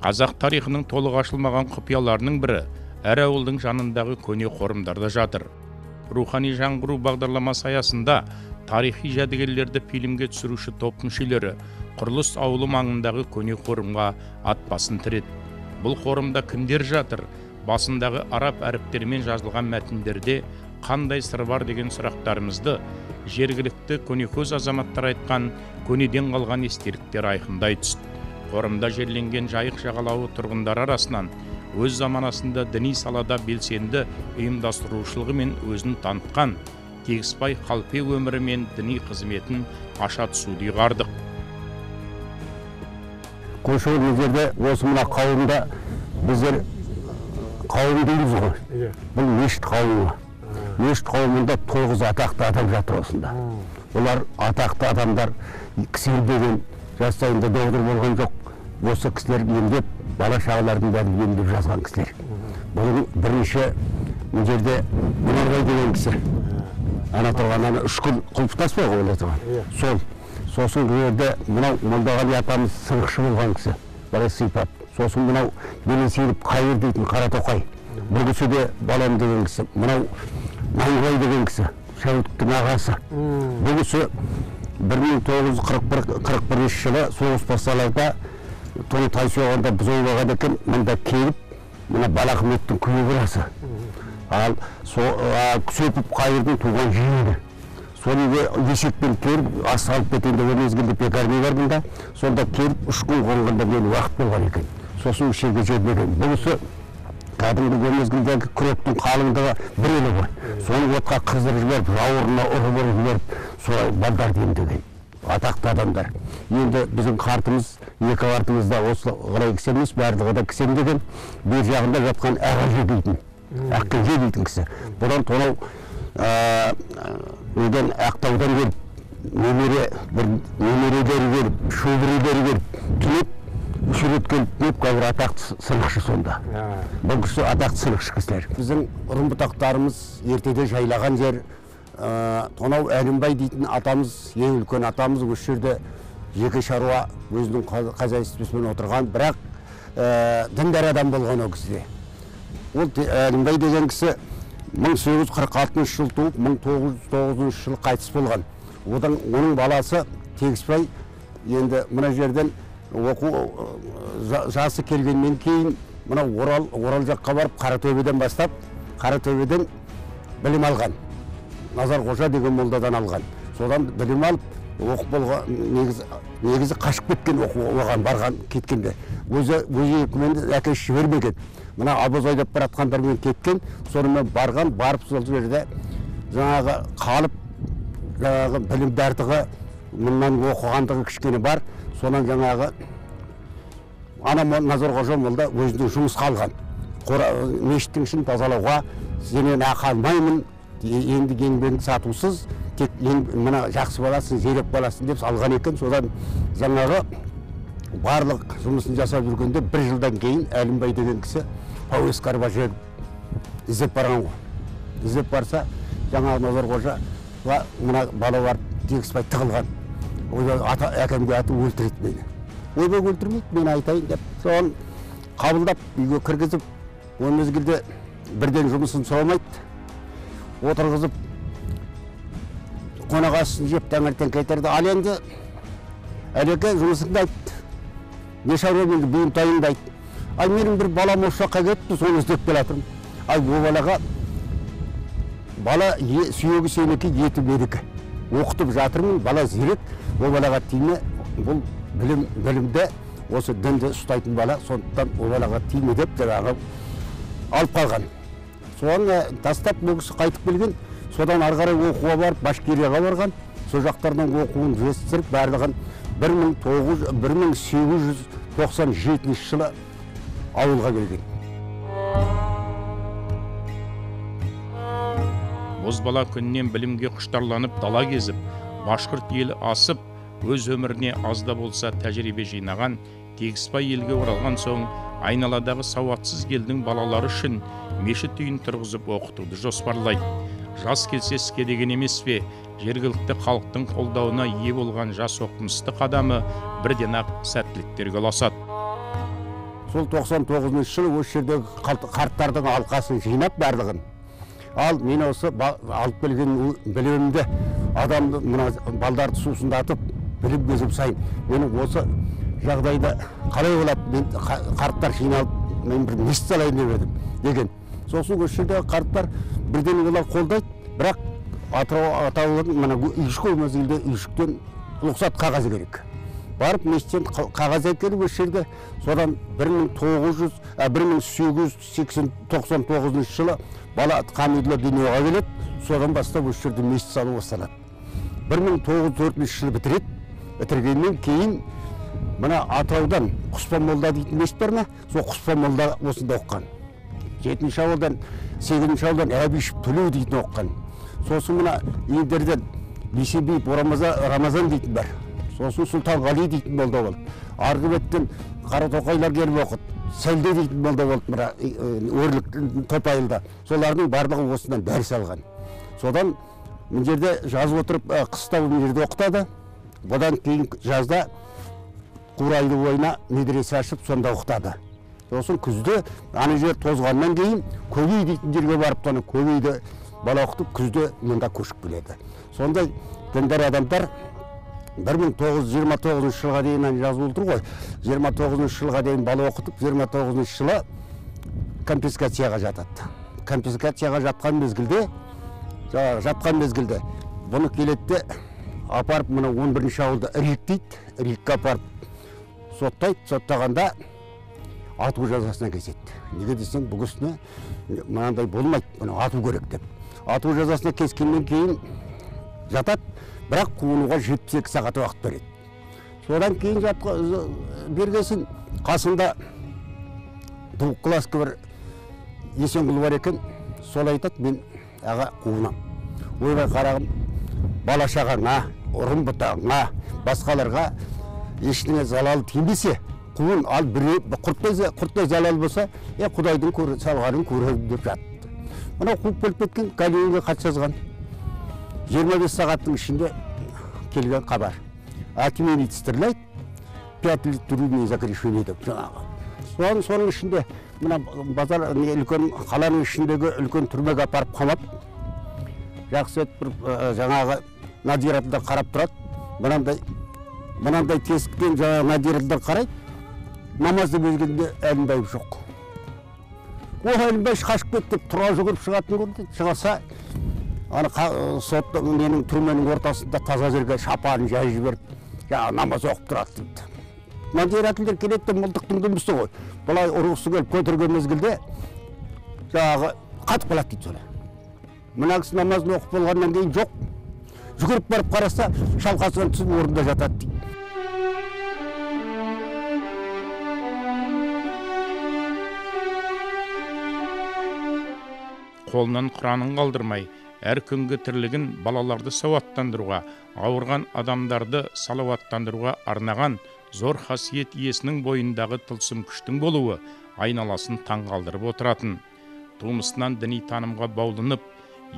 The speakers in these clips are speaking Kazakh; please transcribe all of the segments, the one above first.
Қазақ тарихының толық ашылмаған құпияларының бірі әр ауылдың жанындағы көне қорымдарда жатыр. Рухани жаңғыру бағдарламасы аясында тарихи жәдігерлерді фильмге түсіруші топ мүшелері Құрылыс ауылы маңындағы көне қорымға ат басын тіреді. Бұл қорымда кімдер жатыр? Басындағы араб әріптерімен жазылған мәтіндерде қандай сыр бар деген сұрақтарымызды жергілікті көнекөз азаматтар айтқан көнеден қалған естеліктер айқындай түсті. Қорымда жерленген Жайық жағалауы тұрғындары арасынан өз заманасында діни салада белсенді ұйымдастырушылығымен өзін танытқан Тегісбай қалпе өмірі мен діни қызметін аша түсуді ұйғардық. Көші жерде осы мына қауымда біздер қауым дейміз ғой. Бұл мешіт қауымы. Мешіт қауымында 9 атақты адам жатыр осында. Олар атақты адамдар, кісі жастайында доғдыр болған жоқ. Осы кісілер емдеп, бала шағалардың бәрін емдеп жазған кісілер. Бұның бірінші мына жерде Мұнарбай деген кісі. Ана тұрған ана үшкіл құлпытас па ғой тұрған. Сол. Сосын бұл жерде мынау Молдағали атамыз сынықшы болған кісі. Бала сипат. Сосын мынау Белесейілов Қайыр дейтін Қаратоқай. Бұл кісі де балам деген кісі. Мынау Нанбай деген кісі, Шәуіттің ағасы. Бұл кісі 1941 жылы соғыс басталарда Тоны Тайсоғанда бұзау болған екен, мында келіп, мына Балахметтің күйеу баласы. Ал Күсепов Қайырдың туған жиені. Сол үйге есекпен келіп, ас алып кетейін деп мезгілде пекарня бар мында. Сонда келіп, 3 күн қонғанда мен уақыт болған екен. Сосын осы жерге жерлеген. Бұл кісі кәдімгі мезгілдегі күректің қалыңдығы бір елі ғой. Соны отқа қыздырып жіберіп, жауырына ұрып жіберіп, солай балдарды емдеген. Атақты адамдар. Енді біздің қартымыз, екі қартымыз да осы қарай кісі емес, барлығы да кісі емдеген. Бер жағында жатқан Ағажы дейтін, Ақкенже дейтін кісі. Бұдан тонау неден Ақтаудан келіп, немерелері келіп, шөберелері келіп, түнеп, үш рет келіп түнеп, қазір атақты сынықшы сонда. Бұл кісі атақты сынықшы кісілер. Біздің ұрын бұтақтарымыз ертеде жайлаған жер. Тонау Әлімбай дейтін атамыз, ең үлкен атамыз, осы жерде жеке шаруа өзінің хозяйствосымен отырған, бірақ діндар адам болған ол кісіде. Ол Әлімбай деген кісі 1846 жыл туып, 1909 жылы қайтыс болған. Одан оның баласы Тегісбай енді мына жерден оқу жасы келгеннен кейін мына Орал жаққа барып Қаратөбеден бастап, Қаратөбеден білім алған. Назар Қожа деген молдадан алған. Содан білім алып, оқып болған, негізі қашып кеткен оған барған кеткенде. Өзі еркімен әкесі жібермеген. Мына обоз айдап баратқандармен кеткен, сонымен барған, барып сол жерде жаңағы қалып, жаңағы білімдардығы, мындан оқығандығы кішкене бар. Сонан жаңағы ана Назар Қожа молда өзінің жұмысқа алған. Мешіттің ішін тазалауға сенен ақы алмаймын, енді еңбегін сатусыз, тек мына жақсы баласың, зерек баласың деп алған екен. Содан жаңағы барлық жұмысын жасап жүргенде бір жылдан кейін Әлімбай деген кісі пауэс арба жегіп іздеп барған ғой. Іздеп барса, жаңағы Назар Қожаға мына бала барып Тегісбай тығылған. Ойбай, ата әкемге атып өлтіреді мені. Ойбай, өлтірмейді, мен айтайын деп. Соны қабылдап үйге кіргізіп, ол мезгілде бірден жұмысын сұрамайды. Отырғызып, қонақ асын жеп таңертең қайтарды. Ал енді Әлеке жұмысыңды айт. Не шаруа енді бұйымтайыңды айт. Ай, менің бір балам осы жаққа кетті, соны іздеп келе жатырмын. Ай, ол балаға бала сүйегі сенікі, еті менікі. Оқытып жатырмын, бала зерек, ол балаға тиме, бұл білімді, осы дінді ұстайтын бала, сондықтан ол балаға тиме деп жаңағы алып қалған. Соны тастап бұл кісі қайтып келген, содан ары қарай оқуға барып, Башкирияға барған, сол жақтардан оқуын жетістіріп, барлығын 1897 жылы ауылға келген. Бозбала күннен білімге құштарланып дала кезіп, башқұрт елі асып, өз өміріне аз да болса тәжірибе жинаған Тегісбай елге оралған соң айналадағы сауатсыз елдің балалары үшін мешіт үйін тұрғызып оқытуды жоспарлайды. Жас келсе іске деген емес пе, жергілікті халықтың қолдауына ие болған жас оқымысты қадамы бірден-ақ сәттіліктерге ұласады. Сол 99 жылы осы жердегі қарттардың алқасын жинап барлығын. Ал мен осы алып келген білімімді адамды мына балдарды сусындатып білімге жұмсайын. Менің осы жағдайда қалай болады, мен қарттар жиналып мен бір мешіт салайын деп едім деген. Сосын осы жердегі қарттар бірден олар қолдайды, бірақ Атырау атаулардың мына үйшік мезгілде үйшіктен рұқсат қағазы керек. Барып мешіттен қағаз әкеліп осы жерге, содан 1899 жылы бала Қамидолла дүниеге келеді, содан бастап осы жерде мешіт салу басталады. 1904 жылы бітіреді. Бітіргеннен кейін мына Атыраудан Құспан молда дейтін мешіт бар ма? Сол Құспан молда осында оқыған. 7-ші ауылдан, 8-ші ауылдан Әбішев Төлеу дейтін оқыған. Сосын мына елдерден Бейсенбиев Рамазан дейтін бар. Сосын Сұлтанғали дейтін молда болды. Арғы беттен Қаратоқайлар келіп оқыды. Сәлде дейтін молда болды мына Өрлік Топайылда. Солардың барлығы осынан дәріс алған. Содан мына жерде жазып отырып, қыста мына жерде оқытады. Бұдан кейін жазда Қурайды бойына медресе ашып сонда оқытады. Сосын күзде ана жер тозғаннан кейін Көбей дейтін жерге барып, соны Көбейді бала оқытып, күзде мұнда көшіп келеді. Сондай діндар адамдар 1929 жылға дейін жазылып тұр ғой. 29 жылға дейін бала оқытып, 29 жылы конфискацияға жатады. Конфискацияға жатқан мезгілде, бұны келеді апарып мына 11-ші ауылда Рик дейді, Рикке апарып соттайды. Соттағанда ату жазасына кеседі. Неге десең, бұл кісіні мынандай болмайды, бұны ату керек деп. Ату жазасына кескеннен кейін жатады, бірақ қуынуға 72 сағат уақыт береді. Содан кейін бергесін қасында двухклассқа бір Есенғұл бар екен, сол айтады, мен аға қуынам. Ойбай қарағым, бала шағаңа, ұрын бұтағыңа, басқаларға ештеңе залалы тимесе, қуын, ал біреу құрттай залал болса, Құдайдың салғанын көреді деп жатты. Мынау қуып келіп кеткен, Калининге хат жазған. 25 сағаттың ішінде келген хабар. Отменить стрелять, 5 лет тюрьмы за грешение деп жаңағы. Соның ішінде мына базар үлкен қаланың ішіндегі үлкен түрмеге апарып қамап, жақсы етіп бір жаңағы надзирательдер қарап тұрады. Мынандай тесіктен жаңағы надзирательдер қарайды. Намазды мезгілінде Әлімбаев жоқ. О, Әлімбаев қашып кетті деп тұра жүгіріп шығатын көрді. Шығаса, ана соттың ненің түрменің ортасында таза жерге шапанын жайып жіберіп, жаңағы намаз оқып тұрады дейді. Надзирательдер келеді де мылтықтың дүмісі ғой. Былай ұрғысы келіп көтерген мезгілде жаңағы қатып қалады дейді солай. Мына кісі намазын оқып болғаннан кейін жоқ. Жүгіріп барып қараса, шалқасынан түсіп орнында жатады дейді. Қолынан Құранын қалдырмай, әр күнгі тірлігін балаларды сауаттандыруға, ауырған адамдарды салауаттандыруға арнаған зор қасиет иесінің бойындағы тылсым күштің болуы айналасын таңғалдырып отыратын. Тумысынан діни танымға баулынып,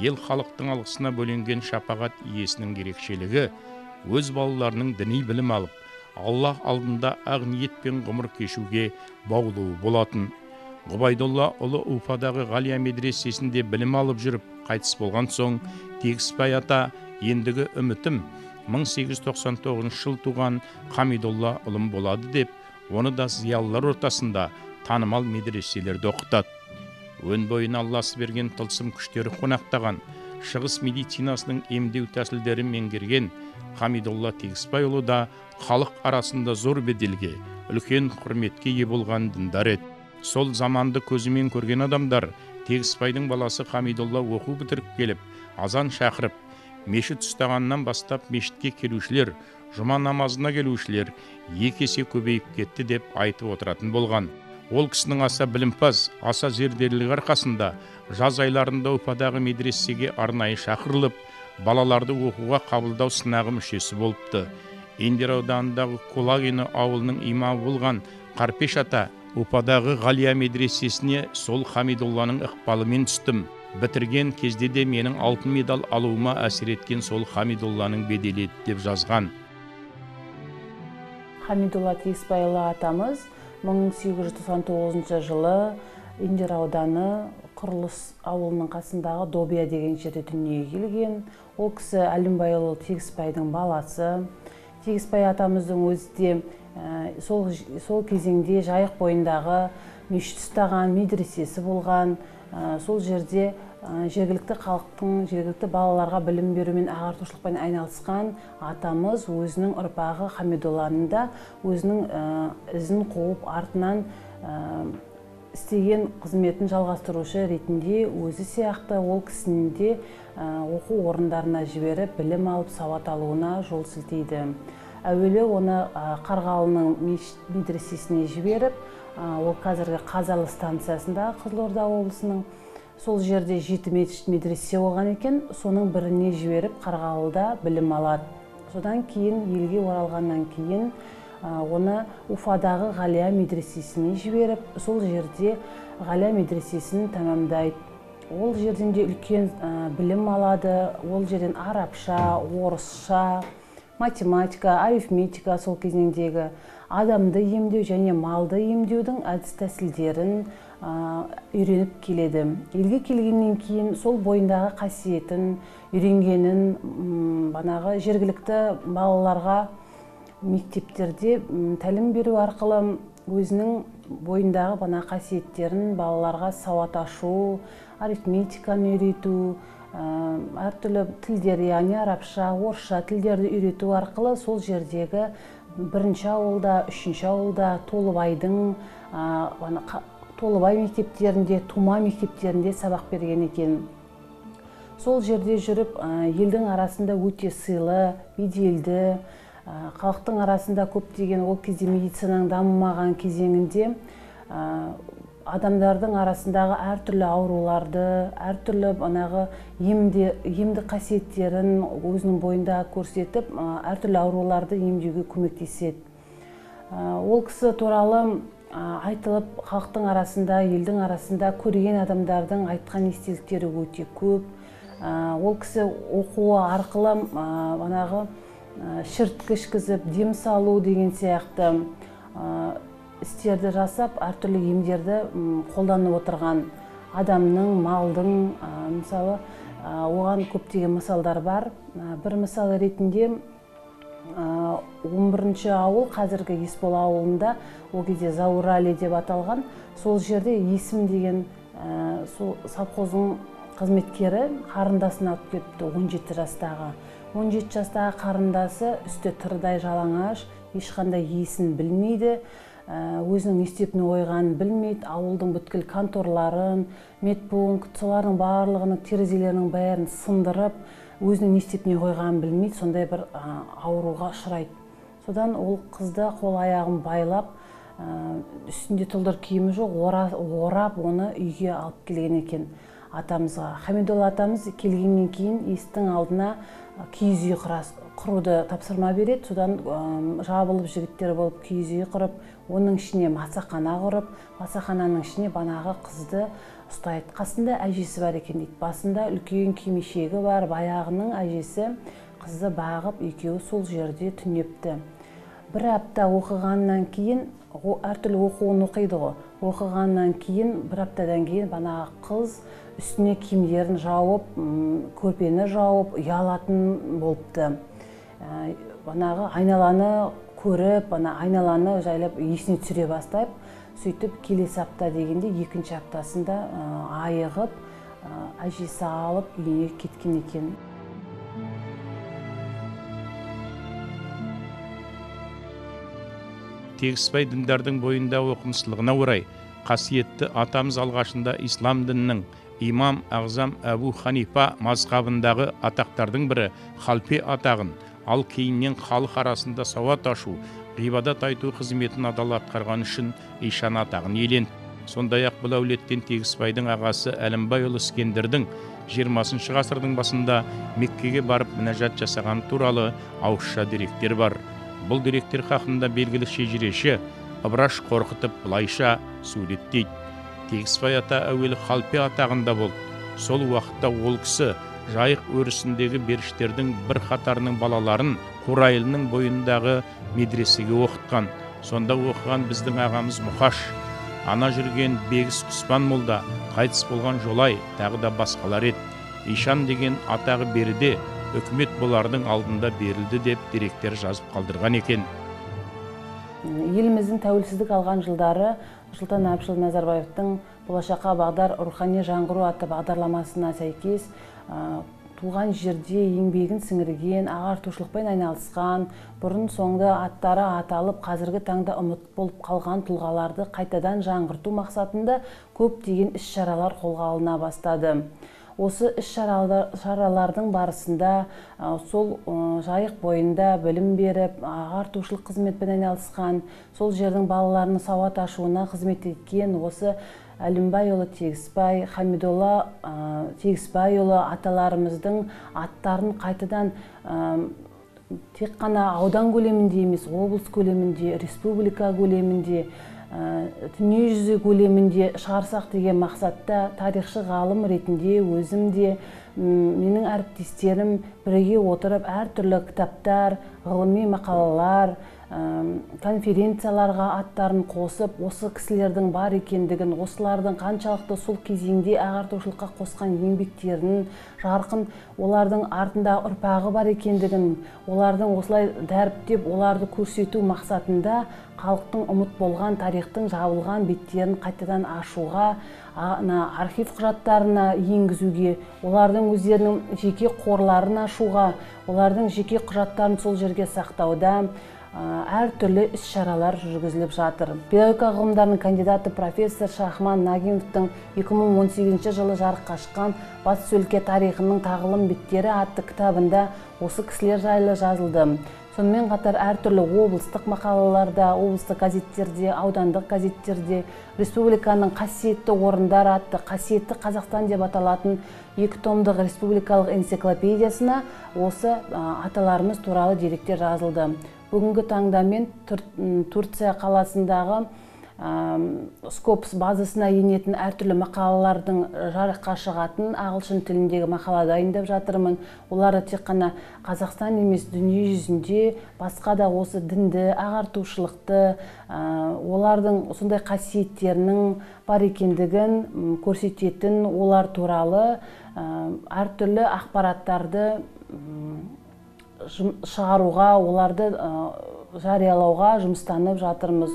ел халықтың алғысына бөленген шапағат иесінің ерекшелігі өз балаларының діни білім алып, Аллах алдында ақ ниетпен ғұмыр кешуге баулуы болатын. Ғұбайдолла ұлы Уфадағы Ғалия медресесінде білім алып жүріп қайтыс болған соң, Тегісбай ата ендігі үмітім 1899 жыл туған Қамидолла ұлым болады деп, оны да зиялылар ортасында танымал медреселерде оқытады. Өн бойына Алласы берген тылсым күштері қонақтаған, шығыс медицинасының емдеу тәсілдерін меңгерген Қамидолла Тегісбайұлы да халық арасында зор беделге, үлкен құрметке ие болған діндар еді. Сол заманды көзімен көрген адамдар Тегісбайдың баласы Қамидолла оқу бітіріп келіп, азан шақырып, мешіт ұстағаннан бастап мешітке келушілер, жұма намазына келушілер екі есе көбейіп кетті деп айтып отыратын болған. Ол кісінің аса білімпаз, аса зерделілігі арқасында жаз айларында Уфадағы медресеге арнайы шақырылып, балаларды оқуға қабылдау сынағы мүшесі болыпты. Индер ауданындағы Кулагино ауылының имамы болған Қарпеш ата Уфадағы Ғалия медресесіне сол Хамидолланың ықпалымен түстім. Бітірген кезде де менің алтын медаль алуыма әсер еткен сол Хамидолланың беделі еді деп жазған. Хамидолла Тегісбайұлы атамыз 1899 жылы Индер ауданы Құрылыс ауылының қасындағы Добия деген жерде дүниеге келген. Ол кісі Әлімбайұлы Тегісбайдың баласы. Тегісбай атамыздың өзі де сол кезеңде Жайық бойындағы мешіт ұстаған, медресесі болған. Сол жерде жергілікті халықтың, жергілікті балаларға білім берумен, ағартушылықпен айналысқан атамыз өзінің ұрпағы Хамидолланы да өзінің ізін қуып, артынан істеген қызметін жалғастырушы ретінде өзі сияқты ол кісіні де оқу орындарына жіберіп, білім алып, сауат алуына жол сілтейді. Әуелі оны Қарғалының медресесіне жіберіп, ол қазіргі Қазалы станциясында Қызылорда облысының, сол жерде 7 мешіт медресе болған екен, соның біріне жіберіп Қарғалыда білім алады. Содан кейін елге оралғаннан кейін оны Уфадағы Ғалия медресесіне жіберіп, сол жерде Ғалия медресесін тәмамдайды. Ол жерден де үлкен білім алады, ол жерден арабша, орысша, математика, арифметика, сол кезеңдегі адамды емдеу және малды емдеудің әдіс-тәсілдерін үйреніп келеді. Елге келгеннен кейін сол бойындағы қасиетін, үйренгенін банағы жергілікті балаларға мектептерде тәлім беру арқылы өзінің бойындағы бана қасиеттерін балаларға сауат ашу, арифметиканы үйрету, әртүрлі тілдер, яғни арабша, орысша тілдерді үйрету арқылы сол жердегі бірінші ауылда, үшінші ауылда, Толыбайдың, Толыбай мектептерінде, Тума мектептерінде сабақ берген екен. Сол жерде жүріп, елдің арасында өте сыйлы, беделді, халықтың арасында көптеген ол кезде медицинаның дамымаған кезеңінде адамдардың арасындағы әртүрлі ауруларды, әртүрлі банағы емді қасиеттерін өзінің бойында көрсетіп, әртүрлі ауруларды емдеуге көмектеседі. Ол кісі туралы айтылып, халықтың арасында, елдің арасында көрген адамдардың айтқан естеліктері өте көп. Ол кісі оқуы арқылы банағы шірткі ішкізіп, дем салу деген сияқты істерді жасап, әртүрлі емдерді қолданып отырған адамның, малдың, мысалы, оған көптеген мысалдар бар. Бір мысал ретінде 11-ші ауыл, қазіргі Есбол ауылында, ол кезде Заурали деп аталған, сол жерде Есім деген сол совхоздың қызметкері қарындасын алып келіпті, 17 жастағы. 17 жастағы қарындасы үсті тырдай жалаңаш, ешқандай есін білмейді, өзінің не істеп не қойғанын білмейді, ауылдың бүткіл конторларын, медпункт, солардың барлығының терезелерінің бәрін сындырып, өзінің не істеп не қойғанын білмейді, сондай бір ауруға ұшырайды. Содан ол қызды қол аяғын байлап, үстінде тұлдыр киімі жоқ, орап оны үйге алып келген екен атамызға. Хамидолла атамыз келгеннен кейін есіктің алдына киіз үй құруды тапсырма береді. Содан жабылып жігіттер болып киіз үй құрып, оның ішіне масақана құрып, масақананың ішіне банағы қызды ұстайды. Қасында әжесі бар екен дейді. Басында үлкен кимешегі бар, баяғының әжесі қызды бағып, екеуі сол жерде түнепті. Бір апта оқығаннан кейін, әртүрлі оқуын оқиды ғой. Оқығаннан кейін, бір аптадан кейін банағы қыз үстіне киімдерін жауып, көрпені жауып, ұялатын болыпты. Банағы айналаны көріп, ана айналаны жайлап есіне түсіре бастап, сөйтіп келесі апта дегенде екінші аптасында айығып, әжесі алып үйіне кеткен екен. Тегісбай діндардың бойында оқымыстылығына орай, қасиетті атамыз алғашында ислам дінінің имам ағзам Әбу Ханифа мазхабындағы атақтардың бірі халфе атағын, ал кейіннен халық арасында сауат ашу, ғибадат айту қызметін адал атқарған үшін ишан атағын иеленді. Сондай-ақ бұл әулеттен Тегісбайдың ағасы Әлімбайұлы Іскендердің 20 ғасырдың басында Меккеге барып мінәжат жасаған туралы ауызша деректер бар. Бұл деректер хақында белгілі шежіреші Ыбыраш Қорқытып былайша суреттейді. Тегісбай ата әуелі халфе атағында болды. Сол уақытта ол кісі Жайық өрісіндегі беріштердің бір қатарының балаларын Қурайлының бойындағы медресеге оқытқан. Сонда оқыған біздің ағамыз Мұқаш, ана жүрген Бегіс Құспан молда, қайтыс болған Жолай, тағы да басқалар еді. Ишан деген атағы беріде үкімет бұлардың алдында берілді деп деректер жазып қалдырған екен. Еліміздің тәуелсіздік алған жылдары Нұрсұлтан Әбішұлы Назарбаевтың Болашаққа бағдар рухани жаңғыру атты бағдарламасына сәйкес туған жерде еңбегін сіңірген, ағартушылықпен айналысқан, бұрын соңды аттары аталып, қазіргі таңда ұмыт болып қалған тұлғаларды қайтадан жаңғырту мақсатында көптеген іс-шаралар қолға алына бастады. Осы іс-шаралардың барысында сол Жайық бойында білім беріп, ағартушылық қызметпен айналысқан, сол жердің балаларының сауат ашуына қызмет еткен осы Әлімбайұлы Тегісбай, Хамидолла Тегісбайұлы аталарымыздың аттарын қайтадан тек қана аудан көлемінде емес, облыс көлемінде, республика көлемінде, дүниежүзі көлемінде шығарсақ деген мақсатта тарихшы ғалым ретінде өзім де, менің әріптестерім бірге отырып әртүрлі кітаптар, ғылыми мақалалар, конференцияларға аттарын қосып, осы кісілердің бар екендігін, осылардың қаншалықты сол кезеңде ағартушылыққа қосқан еңбектерін, жарқын олардың артында ұрпағы бар екендігін, олардың осылай дәріптеп, оларды көрсету мақсатында халықтың ұмыт болған тарихтың жабылған беттерін қайтадан ашуға, архив құжаттарына енгізуге, олардың өздерінің жеке қорларын ашуға, олардың жеке құжаттарын сол жерге сақтауда әртүрлі іс-шаралар жүргізіліп жатыр. Педагогика ғылымдарының кандидаты профессор Шахман Нагимовтың 2018 жылы жарыққа шыққан Батыс өлке тарихының тағылым беттері атты кітабында осы кісілер жайлы жазылды. Сонымен қатар әртүрлі облыстық мақалаларда, облыстық газеттерде, аудандық газеттерде, республиканың қасиетті орындары атты Қасиетті Қазақстан деп аталатын 2 томдық республикалық энциклопедиясына осы аталарымыз туралы деректер жазылды. Бүгінгі таңда мен Турция қаласындағы Скопс базасына енетін әртүрлі мақалалардың жарыққа шығатын ағылшын тіліндегі мақала дайындап жатырмын. Оларды тек қана Қазақстан емес, дүние жүзінде басқа да осы дінді, ағартушылықты, олардың сондай қасиеттерінің бар екендігін көрсететін, олар туралы әртүрлі ақпараттарды шығаруға, оларды жариялауға жұмыстанып жатырмыз.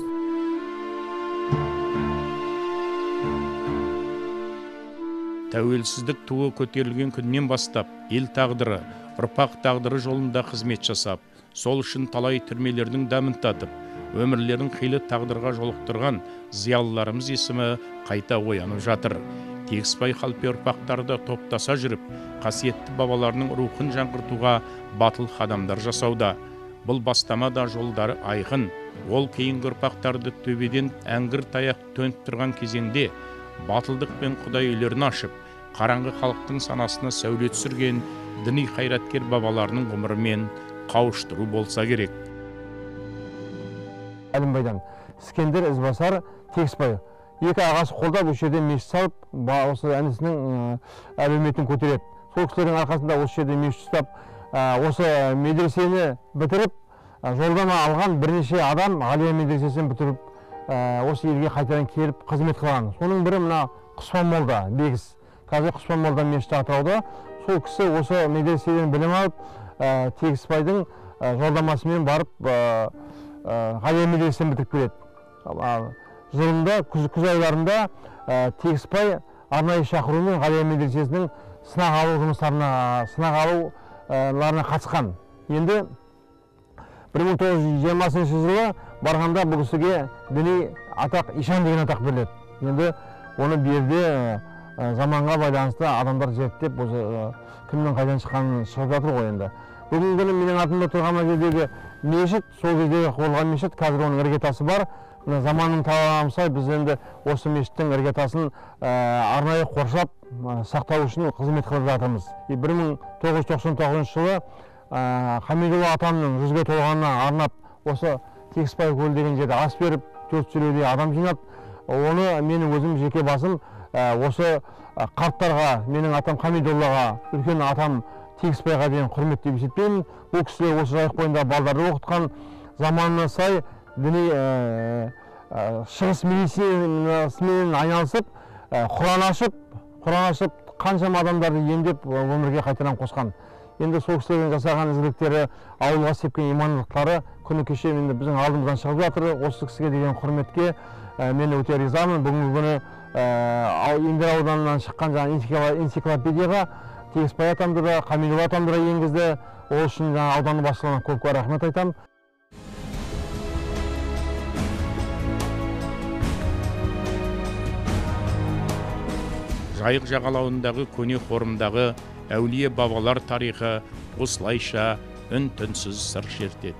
Тәуелсіздік туы көтерілген күннен бастап, ел тағдыры, ұрпақ тағдыры жолында қызмет жасап, сол үшін талай түрмелердің дәмін татып, өмірлерін қилы тағдырға жолықтырған зиялыларымыз есімі қайта оянып жатыр. Тегісбай қалпе ұрпақтары да топтаса жүріп, қасиетті бабаларының рухын жаңғыртуға батыл қадамдар жасауда. Бұл бастама да жолдары айқын. Ол кейінгі ұрпақтарды төбеден әңгір таяқ төніп тұрған кезеңде батылдық пен құдай үйлерін ашып, қараңғы халықтың санасына сәуле түсірген діни қайраткер бабаларының ғұмырымен қауыштыру болса керек. Әлімбайдан Іскендер Ізбасар Тегісбай екі ағасы қолдап осы жерде мешіт салып, осы інісінің әлеуметін көтереді. Сол кісілердің арқасында осы жерде мешіт ұстап, осы медресені бітіріп, жолдама алған бірнеше адам Ғалия медресесін бітіріп, осы елге қайтадан келіп қызмет қылған. Соның бірі мына Құспан молда Бегіс. Қазір Құспан молда мешіті Атырауда. Сол кісі осы медреседен білім алып, Тегісбайдың жолдамасымен барып Ғалия медресесін бітіріп келеді. Жылында, күз айларында Тегісбай арнайы шақырумен Ғалия медресесінің сынақ алу жұмыстарына, сынақ алуларына қатысқан. Енді 1920 жылы барғанда бұл кісіге діни атақ ишан деген атақ беріледі. Енді оны берде заманға байланысты адамдар зерттеп, осы кімнің қайдан шыққанын шығып жатыр ғой енді. Бүгінгі күні менің атымда тұрған мына жердегі мешіт, сол кездегі құрылған мешіт, қазір оның іргетасы бар. Мына заманның талабына сай біз енді осы мешіттің іргетасын арнайы қоршап сақтау үшін қызмет қылып жатырмыз. 1999 жылы Хамидолла атамның 100-ге толғанына арнап осы Тегісбай көлі деген жерде ас беріп, 450-дей адам жинап, оны менің өзім жеке басым осы қарттарға, менің атам Хамидоллаға, үлкен атам Тегісбайға деген құрмет деп есептеймін. Бұл кісілер осы Жайық бойында балдарды оқытқан, заманына сай діни шығыс медицинасымен айналысып, Құран ашып, қаншама адамдарды емдеп, өмірге қайтадан қосқан. Енді сол кісілердің жасаған ізгіліктері, ауылға сепкен имандылықтары күні кеше енді біздің алдымыздан шығып жатыр. Осы кісіге деген құрметке мен өте ризамын. Бүгінгі күні Индер ауданынан шыққан жаңа энциклопедияға Тегісбай атамды да, Қамилұлы атамды да енгізді. Ол үшін жаңа аудан басшылығына көп көп рахмет айтамын. Жайық жағалауындағы көне қорымдағы әулие бабалар тарихы осылайша үн-түнсіз сыр шертеді.